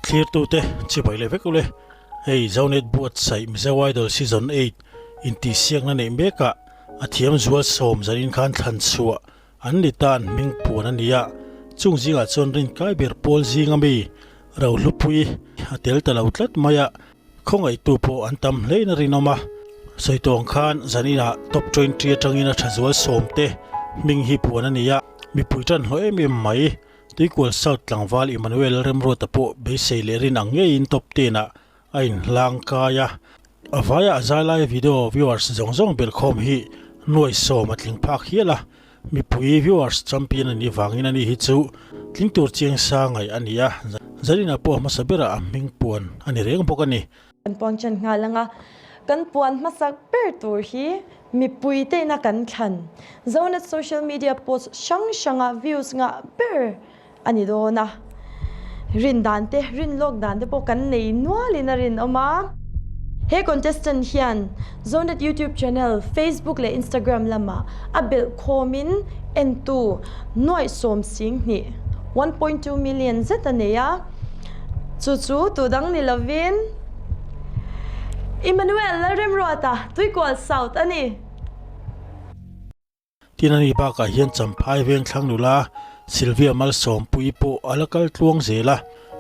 Thlirtute chibai leh vek ule. Hei Zonet buatsaih Mizo Idol Season 8 intihsiakna neih mekah a thiam zual sawm zanin khan thlan chhuah an ni tan hming puan a ni a. Chung zingah chuan rinkai ber pawl zinga mi Rohlupui a tel ta lo tlat mai a. Khawngaihtu pawh an tam hlein a rinawm a, sawi tawng khan zaninah top 20 atangin a tha zual sawmte hming hi puan a ni a, mipui tan hlawh em em mai. Tuikual South tlangval Emmanuel Remruata pawh beisei leh rin ang ngeiin top 10 ah a inhlang kai a, a vaia a zai lai video viewers zawng zawng belhkhawm hi nuai sawm a tling phak hial a, mipui viewers champion a nih vangin ani hi chu tling tur chiang sa ngaih a ni a, zaninah pawh a hmasa berah a hming puan a ni reng bawk a ni. Kan puang chen nghal ang a, kan puan hmasak ber tur hi mipui teina kan thlan. Zonet social media post hrang hranga views ngah ber a ni dawn a. Rin dan te, rin lawk dan te pawh kan nei nualin a rinawm a. He contestant hian Zonet YouTube channel, Facebook leh Instagram lamah a belh khawmin entu nuaih sawm sing hnih, 1.2 million, zet a nei a. Chu chu tu dang ni lovin Emmanuel Lalremruata, Tuikual South a ni. Tin a ni bakah hian Champhai veng thlang nula Sylvia Malsawmpuii pawh a la kal tluang zel a,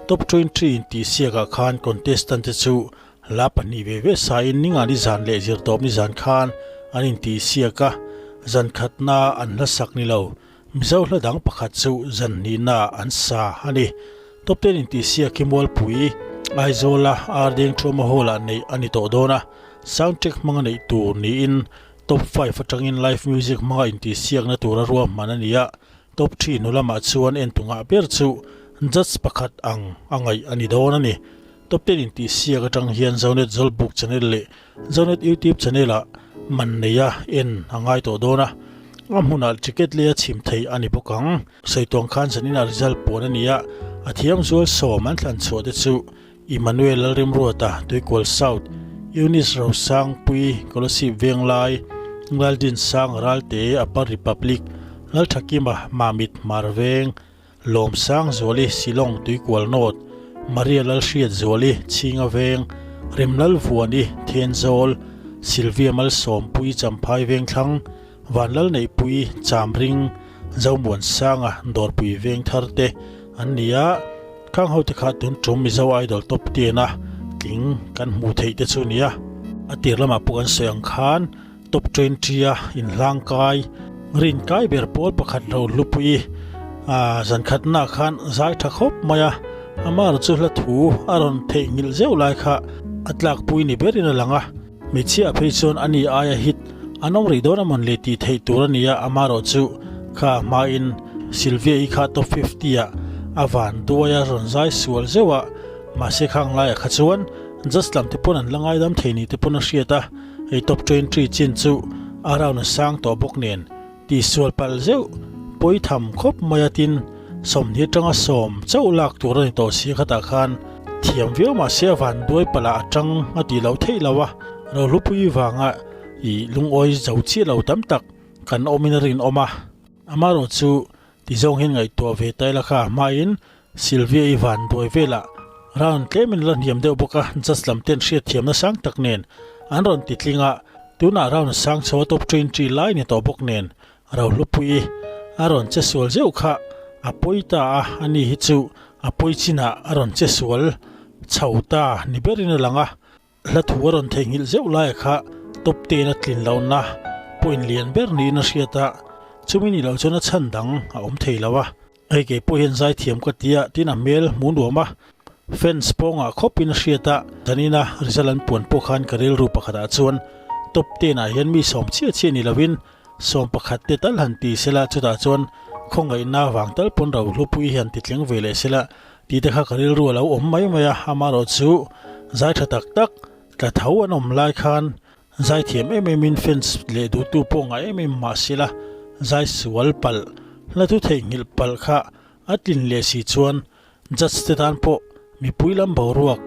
Top 23 intihsiakah khan contestant te chu hla pahnih ve ve sain ninga ni zan leh zirtawp ni zan khan an intihsiak a, zan khatna an hla sak ni lo Mizo hla dang pakhat chu zan hnihna an sa a ni. Top 10 intihsiak hi Mualpui, Aizawla Ardeng Trauma Hall-ah neih a ni tawh dawn a, sound check hmanga neih tur niin Top 5 atangin live music hmanga intihsiakna tura ruahman a ni a, Top 3 hnu lamah chuan en tungah ber chu judge pakhat ang a ngaih a ni dawn a ni. Top 10 intihsiak atang hian Zonet Zawlbuk channel leh Zonet YouTube channel ah man neia en a ngai tawh dawn a, a hmunah ticket lei a chhim theih a ni bawk ang. Sawi tuang khan zaninah result puan a ni a, a thiam zual sawm an thlan chhuah te chu Emmanuel Lalrimruata, Tuikual South, Eunice Rosangpui, Kolasib Venglai, Laldinsang Ralte, Upper Republic, Lalthakima Mamit Hmarveng, Lawmsang Zuali, Shillong, Tuikual North, Maria Lalhriat Zuali, Chhinga Veng, Remlalvuani, Thenzawl, Sylvia Malsawmpui, Champhai Vengthlang, Vanlalneihpui, Chamring, Zomuansanga, Dawrpui veng thar te an ni a, khang ho te kha tun tum Mizo Idol top 10 a tling kan hmuh theih te chu nia. A tir lamah pawh kan sawi ang khan top 20 a inhlang kai, rin kai ber pawl pakhat lo hlupui a zan khatna khan zai tha khawp mai a, amah chu hla thu a rawn theihnghilh zeuh lai kha a tlakpui ni berin a lang a. Hmeichhia phei chuan a ni aia hit an awm rih dawn a mawn le tih theih tur a ni a, amaherawh chu kha hmain Sylvia-i kha top 50 ah a van duai a rawn zai sual zeuh a, mahse khang laiah kha chuan judge lam te pawn an la ngaidam thei ni te pawn a hriat a, hei top 20 chin chu a round a sang tawh bawk nen tih sual palh zeuh pawi tham khawp mai a tin 20 atanga sawm chauh lak tur a ni tawh si khatah khan thiam viau mahse a van duai palh ah a tang a tih loh theih lo a, Rohlupui vanga ih lungawi zo chiah lo tam tak kan awmin a rinawm a, amaherawh chu ti zawng hian ngaihtuah ve ta ila kha hmain Sylvia i van duai velah round tlemin la hniam deuh bawk a, judge lam ten hriatthiamna sang tak nen an rawn ti tling a, tunah round sang chho a top 20 lai ni tawh bawk nen Rohlupui a rawn che sual zeuh kha a pawi ta a, ani hi chu a pawi chinah a rawn che sual chho ta ni berin a lang a. Hla thu a rawn theihnghilh zeuh laia kha top 10 a tlin lohna point lian ber niin a hriat a, chumi ni loh chuan a chhan dang a awm thei lo a. Hei kei pawh hian zaithiam ka ti a, tin a hmel hmu nuam a, fans pawngah khawpin a hriat a, zanina result an puan pawh khan ka rilru pakhatah chuan top 10 ah hian mi sawm chiah chiah ni lovin 11 te tal han ti sela chutah chuan khawngaihna vang tal pawn Rohlupui hian ti tling ve leh sela tih te kha ka rilru a lo awm mai mai a, amaherawh chu zai tha tak tak tla tho an awm lai khan zai thiam em em in fans leh duhtu pawh ngah em em mah sela zai sual palh hla thu theihnghilh palh kha a tlin leh si chuan judge te tan pawh mipui lam boruak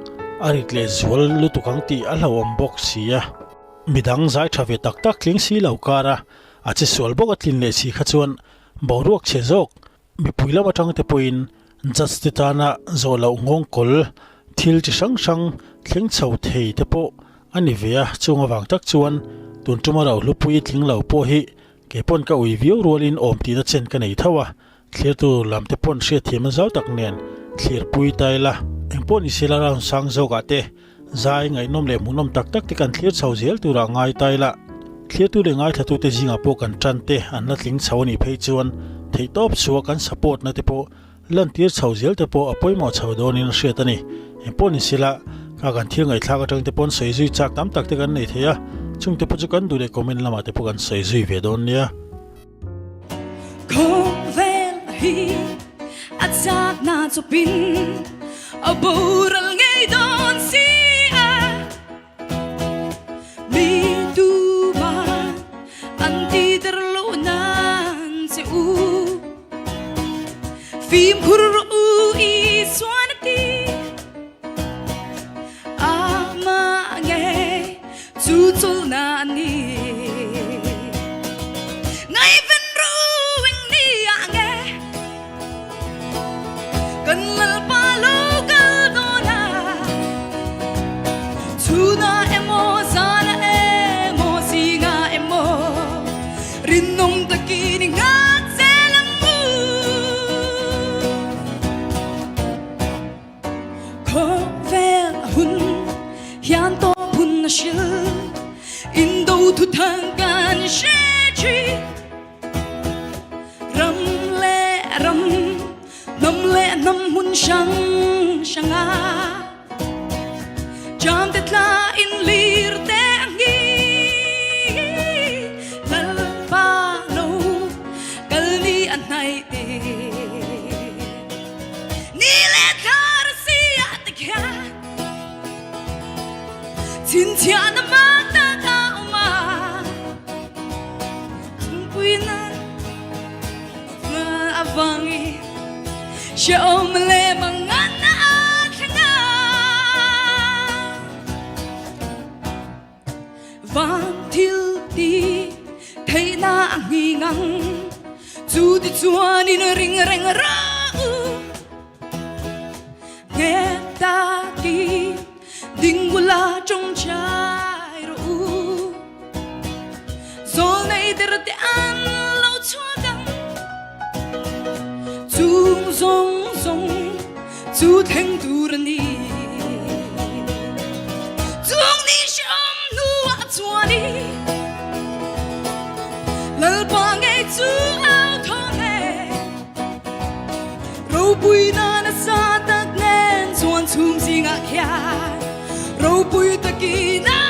a rit leh zual lutuk ang tih a hlauhawm bawk si a. Midang zai tha ve tak tak tling si lo kar a, a che sual bawk a tlin leh si kha chuan boruak chhe zawk mipui lam atang te pawhin. Judge te tana zawh loh nghawngkawl thil chi hrang hrang thleng chho thei te pawh a ni ve a, chung avang tak chuan tun tuma rohlupui tling lo pawh hi kei pawn ka ui viau rualin awm tihna chen ka nei tho a, thlirtu lam te pawn hriatthiam a zau tak nen thlirpui ta ila. Engpawh ni sela round sang zawkah te Zai ngaihnawm leh hmuhnawm tak tak te kan thlir chho zel turah ngai ta ila, thlirtu leh ngaithlatute zingah pawh kan tan te an la tling chho a nih phei chuan theihtawp chhuah kan support na te pawh lantir chho zel te pawh a pawimawh chho dawnin a hriat a ni. Engpawh ni sela, kha kan thil ngaihthlak atang te pawn sawi zui chak tam tak te kan nei thei a, chungte pawh chu kan duh leh comment lamah te pawh kan sawi zui ve dawn nia. Khawvel hi a chakna chawpin a boral ngei dawn si a, mi tuman an ti der loh nan che u. Fimkhur rawh u Isuan a ti, amah ngei Chu chawlhna a ni. Ngaihven rawh eng ni ah nge kan Lalpa lo kal dawn a? Chhunah emaw zanah emaw zingah emaw rinawm takin i nghak zel ang u. Khawvel a hun hian tawp hun a hril, indo thuthang kan hre thin. Ram leh ram, hnam leh hnam hmun hrang hranga jam te tla in lir te ang hi. Lalpa lo kal ni a hnaih te. Ni leh thlar si ah te khian chhinchhiahna mak tak a awm a, chhungpuina avangin hrehawm leh manganna a thleng a. Van thil ti theihna a nghing ang, chu ti chuan in ring reng rawh u. Nghet takin ding bula tawngtai rawh u. Zawl nei der te an lo chhuak ang, chung zawng zawng chu thleng tur a ni. Chung ni hrehawm hnuah chuan i Lalpa ngei chu au thaw hle. Ropui na nasa tak nen chuan chhum zingah khian ropui takin a.